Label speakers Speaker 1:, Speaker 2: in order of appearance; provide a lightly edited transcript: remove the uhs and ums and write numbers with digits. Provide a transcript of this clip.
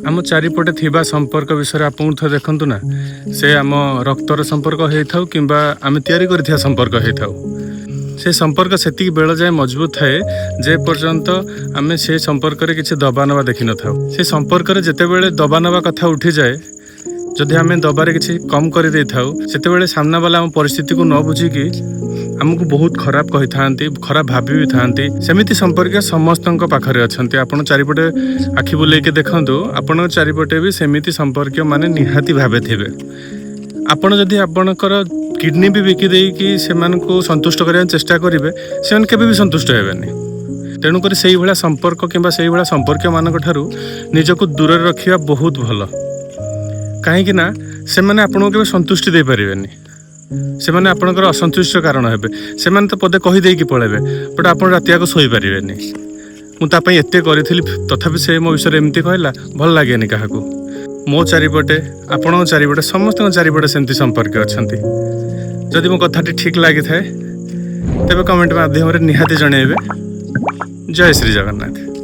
Speaker 1: ଆମ ଚାରିପଟେ ଥିବା ସମ୍ପର୍କ ବିଷୟରେ ଆପଣଙ୍କୁ ଥରେ ଦେଖନ୍ତୁ ନା, ସେ ଆମ ରକ୍ତର ସମ୍ପର୍କ ହେଇଥାଉ କିମ୍ବା ଆମେ ତିଆରି କରିଥିବା ସମ୍ପର୍କ ହେଇଥାଉ, ସେ ସମ୍ପର୍କ ସେତିକି ବେଳ ଯାଏ ମଜବୁତ ଥାଏ ଯେ ପର୍ଯ୍ୟନ୍ତ ଆମେ ସେ ସମ୍ପର୍କରେ କିଛି ଦବା ନେବା ଦେଖିନଥାଉ। ସେ ସମ୍ପର୍କରେ ଯେତେବେଳେ ଦବା ନେବା କଥା ଉଠିଯାଏ, ଯଦି ଆମେ ଦବାରେ କିଛି କମ୍ କରିଦେଇଥାଉ, ସେତେବେଳେ ସାମ୍ନାବାଲା ଆମ ପରିସ୍ଥିତିକୁ ନ ବୁଝିକି ଆମକୁ ବହୁତ ଖରାପ କହିଥାନ୍ତି, ଖରାପ ଭାବି ବି ଥାନ୍ତି। ସେମିତି ସମ୍ପର୍କୀୟ ସମସ୍ତଙ୍କ ପାଖରେ ଅଛନ୍ତି। ଆପଣ ଚାରିପଟେ ଆଖି ବୁଲେଇକି ଦେଖନ୍ତୁ, ଆପଣଙ୍କ ଚାରିପଟେ ବି ସେମିତି ସମ୍ପର୍କୀୟ ମାନେ ନିହାତି ଭାବେ ଥିବେ। ଆପଣ ଯଦି ଆପଣଙ୍କର କିଡ଼ନୀ ବି ବିକି ଦେଇକି ସେମାନଙ୍କୁ ସନ୍ତୁଷ୍ଟ କରିବାକୁ ଚେଷ୍ଟା କରିବେ, ସେମାନେ କେବେ ବି ସନ୍ତୁଷ୍ଟ ହେବେନି। ତେଣୁକରି ସେଇଭଳିଆ ସମ୍ପର୍କ କିମ୍ବା ସେଇଭଳିଆ ସମ୍ପର୍କୀୟମାନଙ୍କ ଠାରୁ ନିଜକୁ ଦୂରରେ ରଖିବା ବହୁତ ଭଲ। କାହିଁକି ନା ସେମାନେ ଆପଣଙ୍କୁ କେବେ ସନ୍ତୁଷ୍ଟି ଦେଇପାରିବେନି। ସେମାନେ ଆପଣଙ୍କର ଅସନ୍ତୁଷ୍ଟ କାରଣ ହେବେ। ସେମାନେ ତ ପଦେ କହିଦେଇକି ପଳେଇବେ, ବଟ୍ ଆପଣ ରାତି ଯାକ ଶୋଇପାରିବେନି। ମୁଁ ତା ପାଇଁ ଏତେ କରିଥିଲି, ତଥାପି ସେ ମୋ ବିଷୟରେ ଏମିତି କହିଲା। ଭଲ ଲାଗେନି କାହାକୁ। ମୋ ଚାରିପଟେ, ଆପଣଙ୍କ ଚାରିପଟେ, ସମସ୍ତଙ୍କ ଚାରିପଟେ ସେମିତି ସମ୍ପର୍କୀୟ ଅଛନ୍ତି। ଯଦି ମୋ କଥାଟି ଠିକ୍ ଲାଗିଥାଏ, ତେବେ କମେଣ୍ଟ ମାଧ୍ୟମରେ ନିହାତି ଜଣାଇବେ। ଜୟ ଶ୍ରୀ ଜଗନ୍ନାଥ।